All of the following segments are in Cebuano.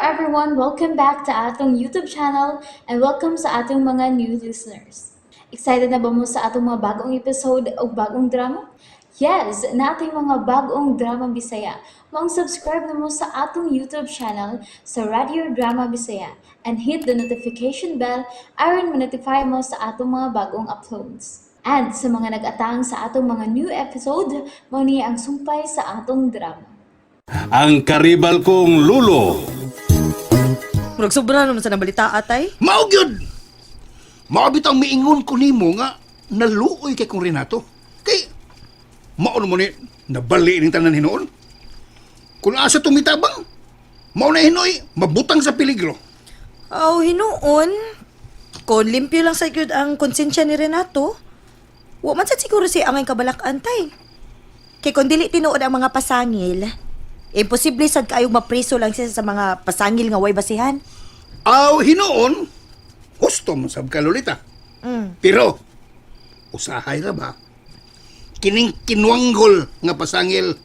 everyone! Welcome back to atong YouTube channel and welcome sa atong mga new listeners. Excited na ba mo sa atong mga bagong episode o bagong drama? Yes, naa tay mga bagong drama Bisaya. Maong subscribe na mo sa atong YouTube channel sa Radio Drama Bisaya and hit the notification bell aron ma-notify mo sa atong mga bagong uploads. And sa mga nag-atang sa atong mga new episode, mao ni ang sumpay sa atong drama. Ang karibal kong lulo. Murag sobra naman sa nabalita atay. Mao gyud. Mao bitang miingon ko nimo nga naluoy kay kong Renato. Kay mao mo ni nabali ning tanan hinuon. Kung asa tumitabang, mao na hinoy mabutang sa peligro. Aw, hinuon. Kung limpyo lang sa gyud ang konsensya ni Renato, wa man sad siguro siya angay kabalak-an tay. Kay kung dili tinuod ang mga pasangil, imposible sad kaayong mapriso lang siya sa mga pasangil nga way basihan. Aw hinuon, husto man sab ka, Lolita. Pero usahay ra ba? Kining kinwanggol nga pasangil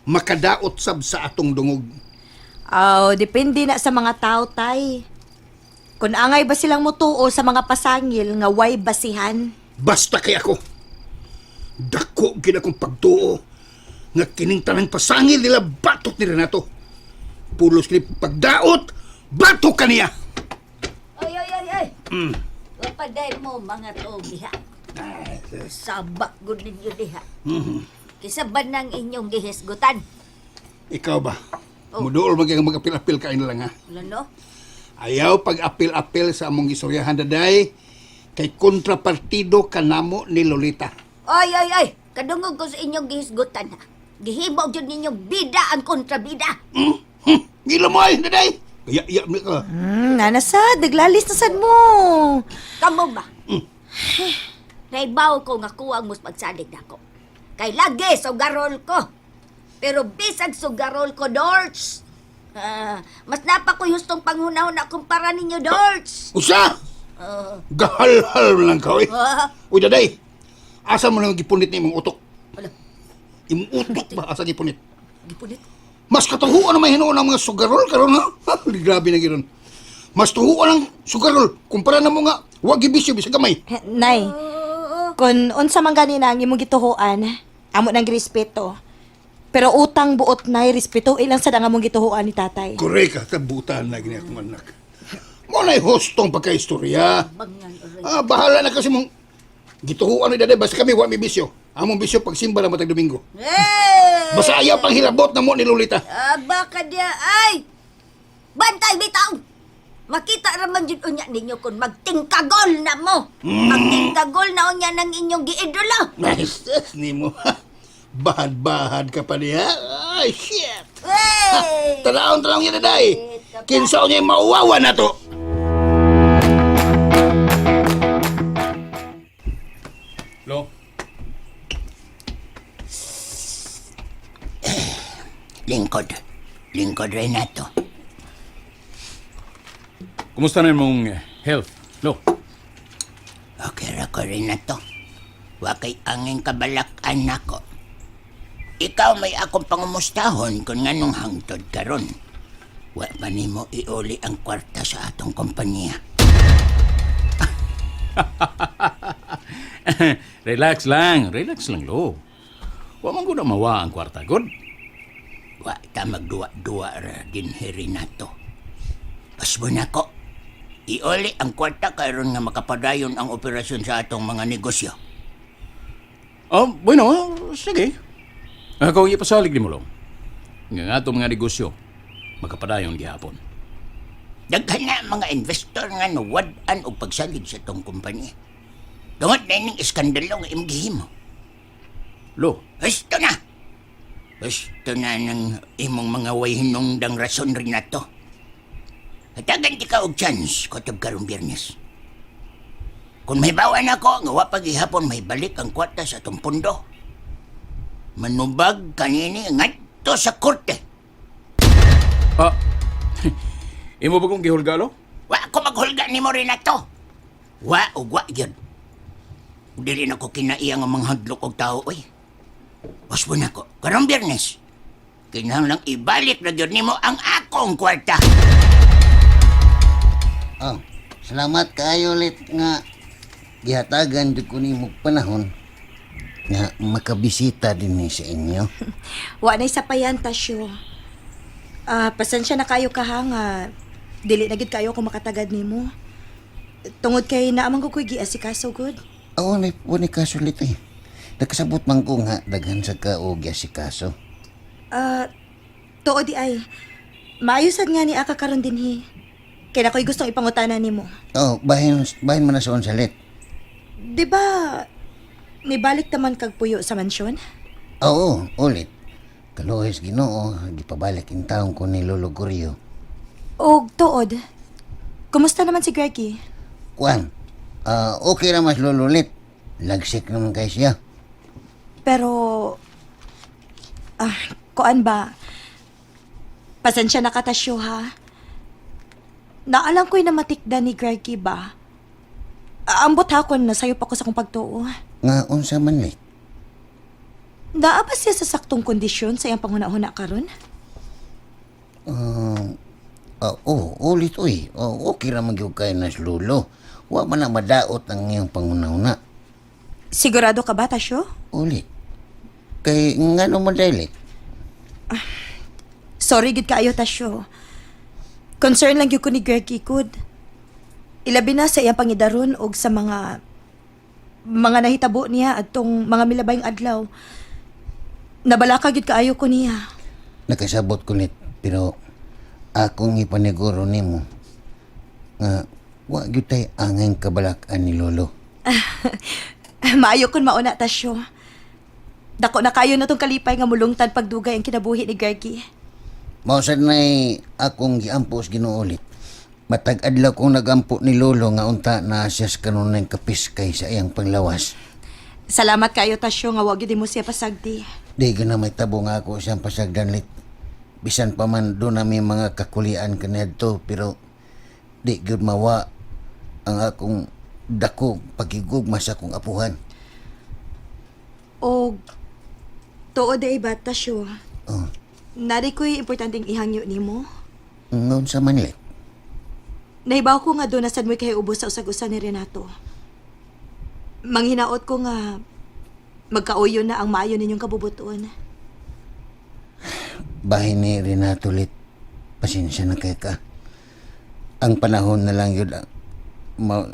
makadaot sab sa atong dungog. Aw, depende na sa mga tao tay. Kung angay ba silang mutuo sa mga pasangil nga way basihan. Basta kay ako. Dako gid akong pagtuo nga kining tanang pasangil nila batok ni Renato. Pulos kini pagdaot, batok kaniya. Ay, ay, ay, ay. Wapaday mo mga tuog diha. Saba gud ninyo diha. Kisa ba nang inyong gihisgutan? Ikaw ba? Oh. Muduol man kay mag-apil-apil kain na lang ha. Ano no? Ayaw pag-apil-apil sa among istoryahan daday kay kontrapartido kanamo ni Lolita. Ay, ay, ay. Kadungog ko sa inyong gihisgutan ha. Gihimo gyud ninyong bida ang kontrabida. Ngilo mo ay daday. Kaya iya mi ka. Nana sad, naglalis na sad mo. Kamo ba? Naibaw ko nga kuwang mus pagsalig nako. Kay lagi sugarol ko. Pero bisag sugarol ko, Dorch. Ah, mas napa ko hustong panghunahon na kumpara ninyo, Dorch. Usa! Ah, Gahalhal man lang ka oy. ah, Uy daday. Asa mo lang gipunit ni imong utok? Ala. Imong utok ba asa gipunit? Gipunit. Mas katuhuan na may hinuon ang mga sugarol karon ha. Ha, grabe na giron. Mas tuhuan ang sugarol kumpara na mo nga wa gibisyo bisag gamay. Nay, kung unsa man gani na ang imong gituhoan, amo nang respeto. Pero utang buot nay respeto ilang sad ang among gituhoan ni tatay. Korek ka, tabutan na gini akong anak. Mo na hostong pagkaistorya. Bangan, oray. Ah, bahala na kasi mong gituhuan ni daday basta kami wa mi bisyo. Among bisyo pagsimba na matag Domingo. Eh! Basta ayaw pang hilabot na mo ni Lolita. Aba ka diya, ay! Bantay bitaw! Makita raman jud unya ninyo kung magtingkagol na mo. Magtingkagol na unya ng inyong giidolo. Nice nimo. Bahad-bahad ka pa niya. Ay, shit. Hey! Tanaon, tanaon niya daday. Kinsa niya mauwawa na to. Lo, Lingkod. Lingkod Renato. kumusta na imong health? Lo, Okay ra ko Renato. Wa kay angin kabalak-an nako. Ikaw may akong pangumustahon kung nganong hangtod karon. Wa pa nimo iuli ang kwarta sa atong kompanya. Relax lang, lo. Wa man gud na mawa ang kwarta, god. Wa ta magduwa-duwa ra dinhi Renato. Pasbo nako. Iuli ang kwarta karon nga makapadayon ang operasyon sa atong mga negosyo. Oh, bueno, sige. Ako ipasalig nimo, lo. Nga nga atong mga negosyo, makapadayon gihapon. Daghan na ang mga investor nga nawad-an og pagsalig sa atong kumpanya. Tungod na ining iskandalo nga imong gihimo. Lo, Gusto na. Gusto na ng imong mga way hinungdang rason rin na to. Hatagan di ka og chance kutob karong Biyernes. Kung may bawan ako, nga wa pag ihapon may balik ang kwarta sa atong pundo. Manubag kanini ngadto sa korte. ah, imo ba kong gihulga, lo? Wa ko maghulga nimo Renato. Wa og wa gyud. Dili na ko kinaiya nga manghadlok og tao oy. Waspo na ko. Karong Biyernes, kinahanglang ibalik na gyud nimo ang akong kwarta. Oh, salamat kaayo ulit nga gihatagan jud ko nimo panahon nga makabisita din ni sa inyo. Wa na'y sapayan, Tasyo. Ah, pasensya na kayo ka ha nga dili na gid kayo kung makatagad nimo. Tungod kay naamang ko ko'y giasikaso gud. Aw, ni po ni kaso ulit eh. Nakasabot man ko nga daghan sa kaog si kaso. Ah, tuod di ay. Maayo sad nga ni aka karon dinhi. Kay na ko'y gustong ipangutana nimo. Oh, bahin bahin man na sa salit. Di ba nibalik taman kag puyo sa mansyon? Oo, ulit. Kaluhis Ginoo, gipabalik in taon ko ni Lolo Gorio. Og tuod. Kumusta naman si Greggy? Kuan, ah, okay ra mas Lolo ulit. Lagsik naman kay siya. Pero ah, kuan ba? Pasensya na katasyo ha. Naalam ko'y namatikda ni Greggy ba? Ambot ha kon nasayo pa ko sa kong pagtuo. Nga unsa man lit. Naa ba siya sa saktong kondisyon sa iyang panghuna-huna karon? Ah, oh, ulit uy. Oh, okay ra man gyud kay nas Lolo. Wa man na madaot ang iyang pangunahuna. Sigurado ka ba, Tasyo? Ulit. Kay ngano man dili? Sorry gid kaayo, Tasyo. Concern lang gyud ko ni Greggy kud. Ilabi na sa iyang pangidaron og sa mga nahitabo niya adtong mga milabayng adlaw. Nabalaka gyud kaayo ko niya. Nakasabot ko lit, pero akong ipaniguro nimo nga wa gyud tay angay kabalak-an ni Lolo. Maayo kun mauna, Tasyo. Dako na kayo na tong kalipay nga mulungtad pagdugay ang kinabuhi ni Greggy. Mao sad nay akong giampo sa Ginoo ulit. Matag adlaw kong nagampo ni Lolo nga unta na siya sa kanunay kapiskay sa iyang panglawas. Salamat kayo, Tasyo, nga wa gyud mo siya pasagdi. Di ka na may tabo nga ako siyang pasagdan lit. Bisan pa man doon nami mga kakulian kaniadto pero di gyud mawa ang akong dako pagigugma sa akong apuhan. Og tuod ay ba, Tasyo? Oh, Nari ko'y importanteng ihangyo nimo. noon sa manlit. Nahibaw ko nga doon na sad mo'y kahiubos sa usag-usa ni Renato. Manghinaot ko nga magkauyo na ang maayo ninyong kabubuton. Bahin ni Renato lit. Pasensya na kay ka. Ang panahon na lang yun, ma,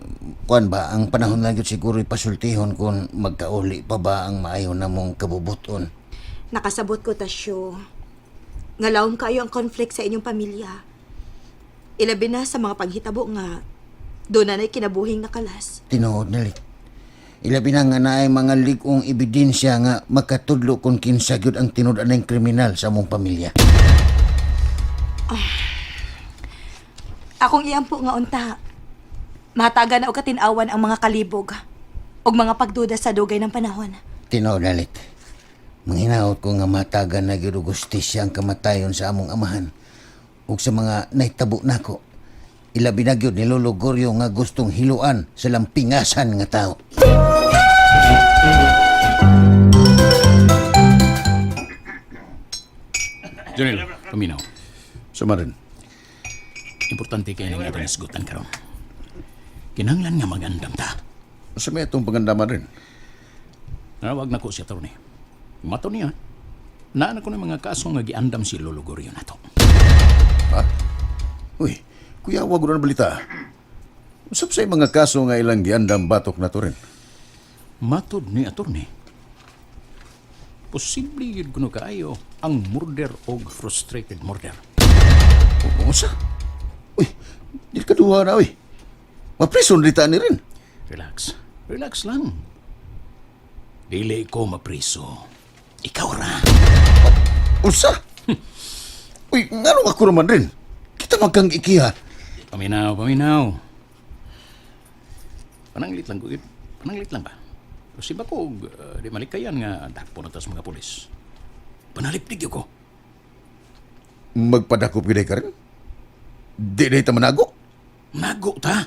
kuan ba, ang panahon na lang yun siguro ipasultihon kung magkauli pa ba ang maayo na mong kabubuton. Nakasabot ko, Tasyo. Nga lawom kayo ang conflict sa inyong pamilya. Ilabi na sa mga panghitabo nga doon na na'y kinabuhing nakalas. Tinuod na lit. Ilabi na nga naay mga ligong ebidensya nga makatudlo kung kinsa gyud ang tinud-an ng kriminal sa mong pamilya. Akong iampo nga unta. Mataga na og katinawan ang mga kalibog ug mga pagduda sa dugay ng panahon. Tinuod na lit. Manghinaot ko nga matagan na gyud og hustisya ang kamatayon sa among amahan ug sa mga nahitabo nako. Ilabi na gyud ni Lolo Goryo nga gustong hiluan sa lampingasan nga tao. Junel, paminaw. Samarin. Importante kay nang atong isgutan karon. Kinahanglan nga magandam ta. Sa may atong pangandaman rin. Nawag na ko si attorney. Mato niya. Naana ko ng mga kaso nga giandam si Lolo Gorio nato. Ha? Uy, kuya, wag ko na balita. Usap sa mga kaso nga ilang giandam batok na to rin. Matod ni attorney. Posible yun kuno kaayo ang murder og frustrated murder. Unsa? Uy, di ka duha na, uy. Maprison rita ni rin. Relax. Relax lang. Dili ko mapriso. Ikaw ra. Unsa? Uy, nganong ako naman rin? Kita man kang ikiha. Paminaw, paminaw. Pananglit lang ko. Pananglit lang ba? Kasi ba ko, di malikayan nga dakpo na tas mga pulis. Panalipdig yun ko. Magpadakop gyud ka rin? Di na ita manago? Nago ta.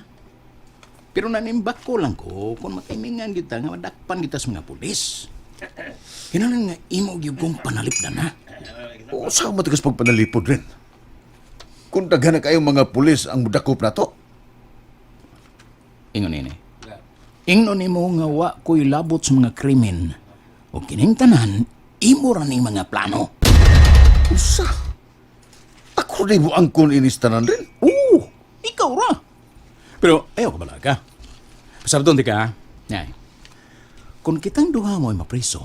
Pero nanimbak ko lang ko kung makaimingan kita nga madakpan kita sa mga pulis. Kinahanglan nga imo gyud kong panalipdan ha. O sa matigas pagpanalipod rin? Kung daghan na kayong mga pulis ang mudakop na to, Ingon ini. Ingnon nimo nga wa ko'y labot sa mga krimen. O kining tanan, imo ra ning mga plano. Usa. Ako rin mo angkon inis tanan rin. Oo, ikaw ra. Pero ayaw ka bala ka. Pasabton di ka, ha? Nay. Kung kitang duha mo'y mapriso,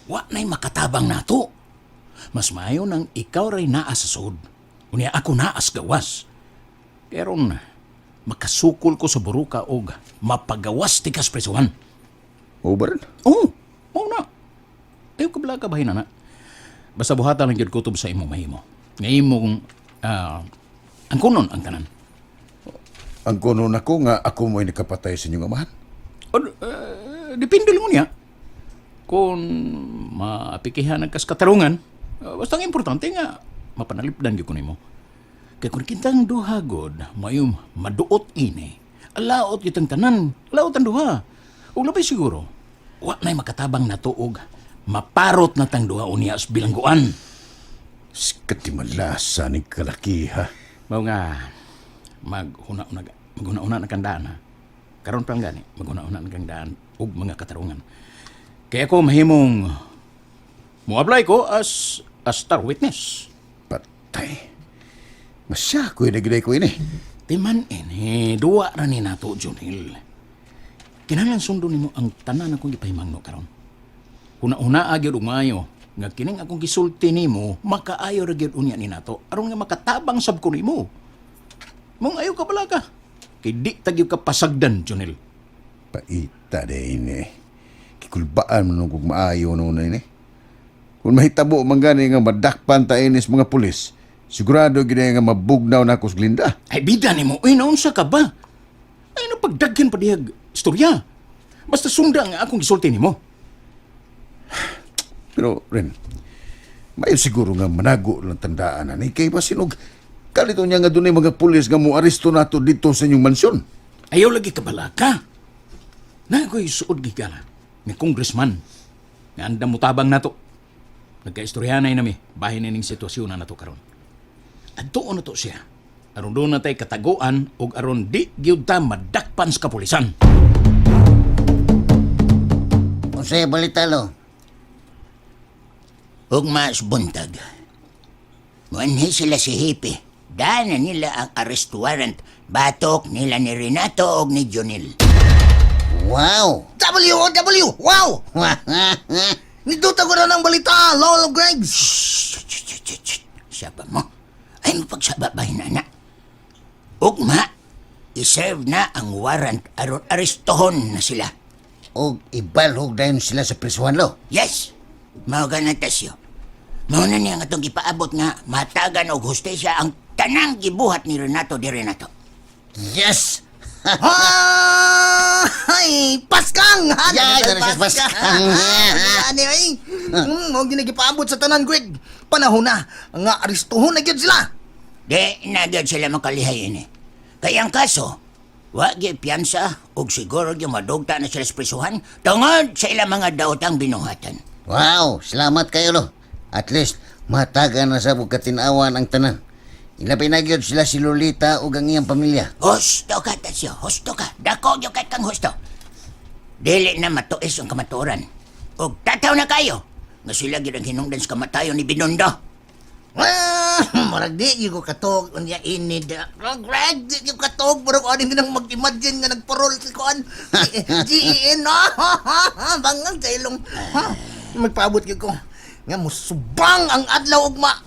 wa na'y makatabang nato. Mas maayo nang ikaw ray naa sa sud. Unya ako naas gawas. Karon makasukol ko sa buruka og mapagawas ti kas prisuhan. O ba rin? Oo, mao na. Ayaw ka bala ka bahin na. Basta buhatan lang gyud kutob sa imong mahimo. Nga imong ang kunon ang tanan. Ang kuno nako nga ako mo'y nakapatay sa inyong amahan. O, depende lang niya. Kung maapikihan ang kas katarungan, basta ang importante nga mapanalipdan gyud ko nimo. Kay kung kitang duha god, mayom maduot ini. Alaot kitang tanan, alaot ang duha. Ug labay siguro, wa na'y makatabang natuog, maparot na tang duha unya sa bilangguan. Katimalasa ni kalakiha. Mao nga maghuna-una maghuna-una na kang daan ha. Karon pa lang gani, maghuna-una na kang daan ug mga katarungan. Kaya ako mahimong mo-apply ko as a star witness. Patay. Masya ko'y nagiday ko ini. Timan ini, duwa ra ni nato, Junil. Kinahanglan sundo nimo ang tanan akong gipahimangno karon. Huna-huna gyud og maayo nga kining akong gisulti nimo makaayo ra gyud unya ni nato aron nga makatabang sab ko nimo. Mong ayo ka bala ka. Kay di ta gyud ka pasagdan, Junil. Paita de ini. Kikulbaan mo nung kung maayo noon ini. Kung mahitabo man gani nga madakpan ta inis mga pulis, sigurado gid nga mabugnaw na ako sa Glinda. Ay bida nimo, uy naunsa ka ba? Ay no pagdaghan pa dihag istorya. Basta sunda nga akong gisulti nimo. Pero rin, mayo siguro nga manago lang tandaan ani kay basinog kalito niya nga dunay mga pulis nga moaresto nato dito sa inyong mansyon. Ayaw lagi ka balaka. Na ako'y suod gigala ni congressman nga andam mutabang nato. Nagkaistoryahanay nami, bahin nining sitwasyon na nato karon. Adtuon na to siya. Aron doon na tay kataguan ug aron di gyud ta madakpan sa kapulisan. Unsay balita lo? Ugma sa buntag. Muanhi sila si Hippie. Dana nila ang arrest warrant. Batok nila ni Renato og ni Junil. Wow! W-O-W! Wow! Niduta ko na ng balita, Lolo Greggs! Shh, shh, shh, shh, shh. Saba mo. Ay mapagsaba ba hinana? Ugma, iserve na ang warrant aron arestohon na sila. Og ibalhog dayon sila sa prisuhan lo. Yes, mao ganang tasyo. Mao na niya nga itong gipaabot nga matagan og hustisya ang tanang gibuhat ni Renato di Renato. Yes! Ay! Paskang! Ha, Yay, dara siya Paskang. Ani ay! Mao ginagipaabot sa tanan, Greg. Panahon na nga arestuhon na gyud sila. Di na gyud sila makalihay ini. Kaya ang kaso, wa gyud piyansa ug siguro gyud madugta na sila sa prisuhan tungod sa ilang mga daotang binuhatan. Wow! Salamat kayo lo. At least matagan na sa katinawan ang tanan. Ilabi na gyud sila si Lolita ug ang iyang pamilya. Husto ka, Tasyo. Husto ka. Dako gyud kay kang husto. Dili na matuis ang kamatuoran. Ug tataw na kayo nga sila gyud ang hinungdan sa kamatayon ni Binondo. Ah, murag di gyud ko katog unya ini da. Lolo Greg, di gyud katog murag ani nang mag-imagine nga nagparol si kuan. G E N. Bangang sa ilong. Ha? Magpaabot gyud ko. Nga musubang ang adlaw ugma.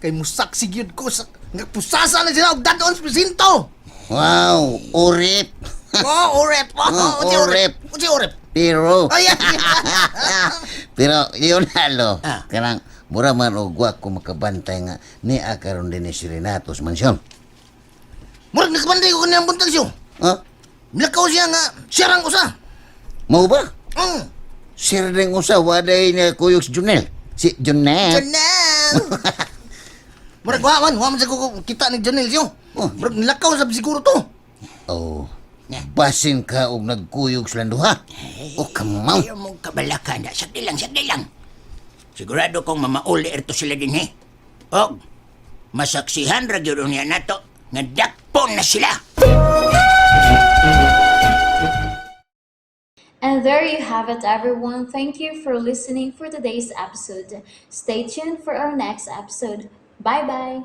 Kay musaksi gyud ko sa nga pusasa na sila og dadon sa presinto. Wow! Urip! Oh, orep. Oh, Oh, uti orep. orep. Uti orep. Pero, Ay, ay. pero yun halo. Ah. Kanang mura man og wa ko makabantay nga ni karon din ni si Renato sa mansyon. Murag nakabanday ko kaniyang buntag siyo. Ha? Milakaw siya nga siya rang usa. Mao ba? Mm. Sir ring usa waday na kuyog si Junel. Si Junel. Janel. Murag wa man, wa man sa ko kita ni Janel siyo. Oh. Murag nilakaw sab siguro to. Oh. Basin ka og nagkuyog silang duha. O kamaw. Ayaw mong kabalakan na. Sagdi lang, sagdi lang. Sigurado kong mamauli erto sila din eh. Og, masaksihan ra gyud niya nato nga dakpon na sila. And there you have it, everyone. Thank you for listening for today's episode. Stay tuned for our next episode. Bye bye.